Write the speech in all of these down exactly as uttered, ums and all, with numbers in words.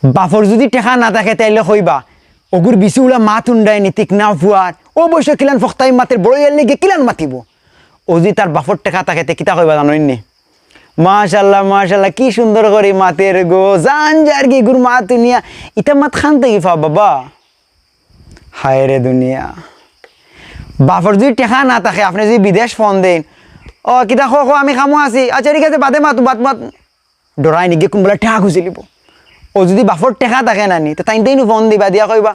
বাফর যুদি টেকা না থাকে, তাইলে কইবা, "অগুর বিচি উলা মাত হুনরায়নি, টিকনা ফুয়ার, অউ বয়সো কিলান ফখতামি মাতের, বড় অইয়া লাগি কিলান মাতিবো।" অউ যুদি তার বাফর টেকা থাকে, তে কিতা কইবা জানইননি? "মাশাআল্লাহ, মাশাআল্লাহ, কি সুন্দর করি মাতের গো, জান যারগি অগুর মাত হুনিয়া।" ইতা মাত খান থাকি পাও বাবা? হায় রে দুনিয়া। বাফর যুদি টেকা না থাকে, আপনে যুদি বিদেশ ফোন দেইন, "ও, কিতা কও, কও, আমি কামো আছি।" "আচ্ছা, ঠিক আছে, বাদে মাত, বাদ মাত।" ডরায় নি গি কুনবালা টেকা খুজিলিবো। অউ যুদি বাফর টেকা থাকে না নি, তে তাইন তাইনউ ফোন দিবা, দিয়া কইবা,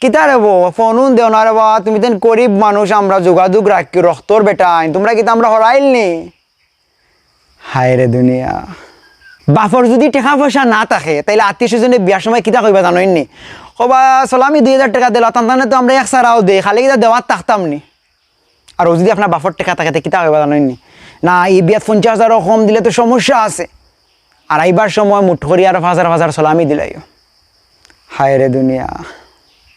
"কিতা রে বো, ফোন উন দেও না রে বা, তুমি তাইন গরিব মানুষ, আমরা যোগাযোগ রাখি, রক্তর বেটাইন, তুমরা কিতা আমরারে হরাইল নি?" হায় রে দুনিয়া। বাফর যুদি টেকা পয়সা না থাকে, তাইলে আত্মীয় স্বজনে বিয়ার সময় কিতা কইবা জানইননি? কইবা, "সলামি দুই হাজার টেকা দিলা, তান তানে তো আমরা এক ছাড়াও দেই, খালি কিতা দেওয়াত থাকতাম নি।" আর অউ যুদি আপনার বাফর টেকা থাকে, তে কিতা কইবা জানইননি? "না, ই বিয়াত পঞ্চাশ হাজারও কম দিলে তো সমস্যা আছে। আর আইবার সময় মুঠ করি আরো পাঁচ হাজার, পাঁচ হাজার সলামি দিলাইও।" হায় রে দুনিয়া।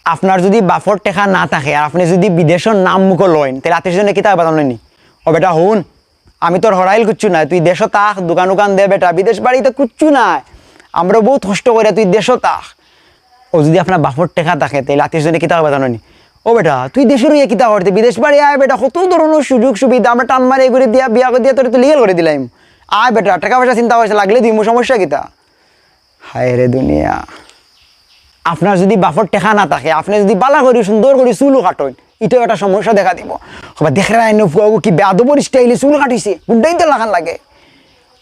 আপনার যুদি বাফর টেকা না থাকে, আর আপনে যুদি বিদেশর নাম মুখো লইন, তাইলে আত্মীয় স্বজনে কিতা কইবা জানইননি? "ও বেটা, হুন, আমি তোর হরাইল কুচ্ছু নায়, তুই দেশো থাক, দোকান উকান দে বেটা, বিদেশ বাড়িত কুচ্ছু নায়, আমরা বউত কষ্ট করি, তুই দেশো থাক।" অউ যুদি আপনার বাফর টেকা থাকে, তাইলে আত্মীয় স্বজনে কিতা কইবা জানইননি? "ও বেটা, তুই দেশো রইয়া কিতা করতে, বিদেশ বাড়ি আয় বেটা, কত ধরনর সুযোগ সুবিধা, আমরা টান মারি এগুরে দিয়া, বিয়া করি দিয়া তোরে তো লিগ্যাল করি দিলাইমু। আয় বেটা, টেকা পয়সা চিন্তা করিস না, লাগলে দিমু, সমস্যা কিতা?" হায় রে দুনিয়া। আপনার যুদি বাফর টেকা না থাকে, আপনে যুদি বালা করি সুন্দর করি চুলও কাটইন, ইটাও একটা সমস্যা দেখা দিবো। কইবা, "দেখরায়নি ফুয়াগু কি বেয়াদবর স্টাইলে চুল কাটিছে, গুন্ডাইন্তর লাখান লাগে।"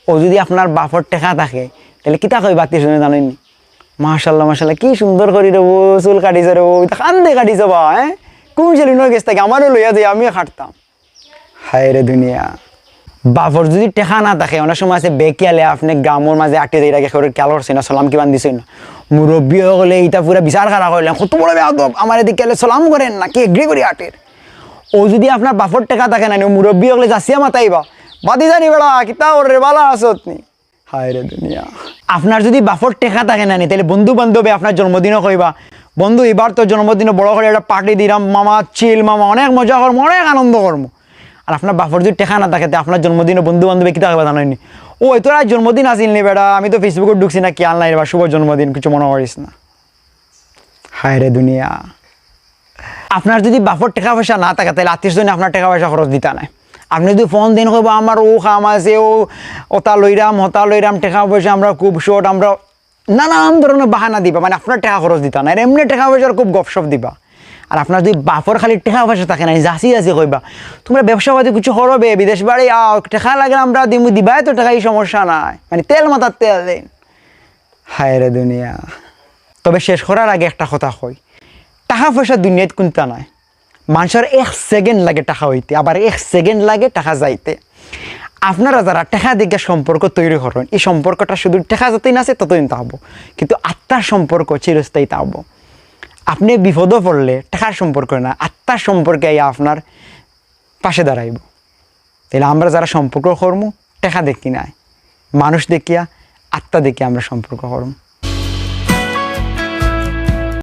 অউ যুদি আপনার বাফর টেকা থাকে, তাইলে কিতা কইবা আত্মীয় স্বজনে জানইননি? "মাশাআল্লাহ, মাশাআল্লাহ, কি সুন্দর করি রে বো, চুল কাটিছো রে বো, ইতা কান্দে কাটিছো বা, হ্যাঁ? কুন সেলুনর গেছ থাকি আমারেও লইয়া যাইও, আমিও কাটতাম।" হায় রে দুনিয়া। বাফর যুদি টেকা না থাকে, অনেক সময় আছে বেখিয়ালে আপনে গ্রামর মাঝে আটি যাইরা গি কেউরে খিয়াল করছইন না, সলাম কিবান দিছইন না। মুরব্বি অকলে ইতা পুরা বিচার খাড়া করলেন, "কত বড় বেয়াদব, আমারে দেখিয়ালে সলাম করের না, কি এগরি করি আটের।" অউ যুদি আপনার বাফর টেকা থাকে না নি, মুরব্বি অকলে যাচিয়া মাতাইবা, "ভাতিজা নি বেটা, কিতা কররে, বালা আছত নি?" হায় রে দুনিয়া। আপনার যুদি বাফর টেকা থাকে না নি, তাইলে বন্ধু বান্ধবে আপনার জন্মদিনও কইবা, "বন্ধু, ইবার তোর জন্মদিনও বড় করি একটা পার্টি দিরাম, মামা চিল, মামা অনেক মজা করমু, অনেক আনন্দ করমু।" আর আপনার বাফর যুদি টেকা না থাকে, তে আপনার জন্মদিনও বন্ধু বান্ধবে কিতা কইবা জানইননি? "ওই, তোর আইজ জন্মদিন আছিল নি বেটা, আমি তো Facebook-ও ঢুকছি না, খিয়াল নাই রে বা, শুভ জন্মদিন, কিচ্ছু মনো করিস না।" হায় রে দুনিয়া। আপনার যুদি বাফর টেকা পয়সা না থাকে, তাইলে আত্মীয় স্বজনে আপনার টেকা পয়সা খরচ দিতা নায়। আপনে যুদি ফোন দেইন, কইবা, "আমার অউ কাম আছে, অউ অতা লইরাম, হতা লইরাম, টেকা পয়সা আমরা খুব short, আমরা" নানান ধরনর বাহানা দিবা, মানে আপনার টেকা খরচ দিতা নায়, এমনে টেকা পয়সার খুব গপশপ দিবা। আর আপনার যুদি বাফর খালি টেকা পয়সা থাকে না, যাচি যাচি কইবা, "তুমরা ব্যবসা পাতি কিচ্ছু করো বে, বিদেশ বাড়ি আও, টেকা লাগলে আমরা দিমু, দিবায় তো টেকা, ই সমস্যা নাই, মানে তেল মাথাত তেল দেইন।" হায় রে দুনিয়া। তবে শেষ করার আগে একটা কথা কই, টেকা পয়সা দুনিয়াত কুন্তা নাই। মানষর এক second লাগে টেকা অইতে, আবার এক second লাগে টেকা যাইতে। আপনারা যারা টেকা দেখিয়া সম্পর্ক তৈরি করইন, ই সম্পর্কটা শুধু টেকা যতদিন আছে ততদিন থাকবো, কিন্তু আত্মার সম্পর্ক চিরস্থায়ী থাকবো। আপনে বিপদো পড়লে টেকার সম্পর্ক না, আত্মার সম্পর্কে আইয়া আপনার পাশে দাঁড়াইবো। তাইলে আমরা যারা সম্পর্ক করমু, টেকা দেখি নায়, মানুষ দেখিয়া, আত্মা দেখিয়া আমরা সম্পর্ক করমু।